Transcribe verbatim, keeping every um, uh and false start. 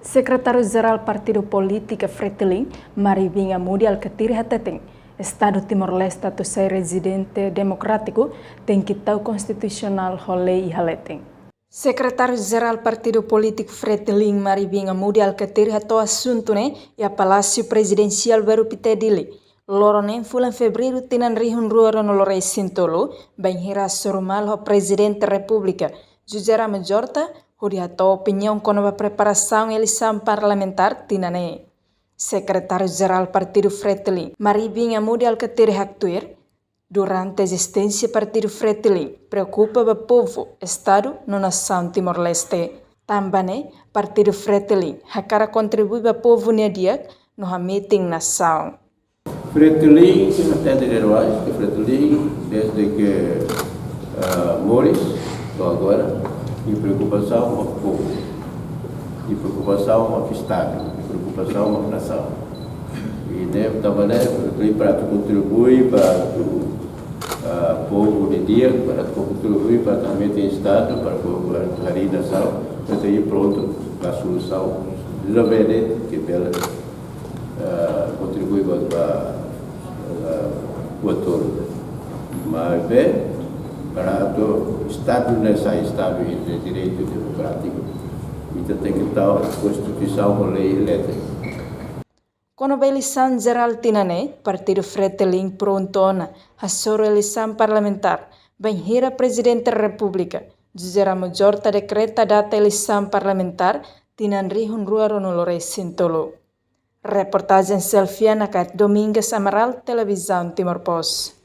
Sekretáriu-Jerál Partidu Polítiku Fretilin, Maribin Amudi Alkatiri hateten, Estadu Timor-Leste atu sai rezidente demokrátiku, tenke tau konstitusionál ho lei iha leten. Sekretáriu-Jerál Partidu Polítiku Fretilin, Maribin Amudi Alkatiri hato'o asuntu ne'e iha Palásiu Prezidensiál Bairru Pité, Dili, loron neen fulan Fevereiru tinan rihun rua ruanulu resin tolu, bainhira hasoru malu ho Prezidente Repúblika, José Ramos Horta, hodi hato'o opiniaun kona-ba preparasaun eleisaun parlamentár tinan ne'e. Sekretáriu-Jerál Partidu Fretilin, Maribin Amudi Alkatiri haktuir, durante ezisténsia Partidu Fretilin, preokupa ba povu, Estadu no nasaun Timor-Leste. Tanba ne'e, Partidu Fretilin hakarak kontribui ba povu nia di'ak no hametin nasaun. Fretilin, ita hatene dezde ohin, ke Fretilin, dezde ke, ah, moris, to'o agora, nia preokupasaun ho povu, nia preokupasaun ho Estadu, nia preokupasaun ho nasaun. I ne'e, tanba ne'e, Fretilin para atu kontribui ba atu, ah, povu nia di'ak, para atu kontribui ba atu hametin Estadu, para povu atu harii nasaun, Fretilin prontu ba solusaun, rezolve ne'e, ke bele, ah, kontribui ba, ba, ah, buat hotu. Maibé, para atu Estadu ne'e sai Estadu de direitu demokrátiku, ita tenke tau Konstituisaun ho lei iha leten. Kona-ba eleisaun jerál tinan ne'e, Partidu Fretilin prontu ona hasoru eleisaun parlamentár, bainhira Prezidente Repúblika, José Ramos Horta, dekreta data eleisaun parlamentár tinan rihun rua ruanulu resin tolu. Reportajen Selviana Kate, Domingas Amaral, Televizaun Timor Post.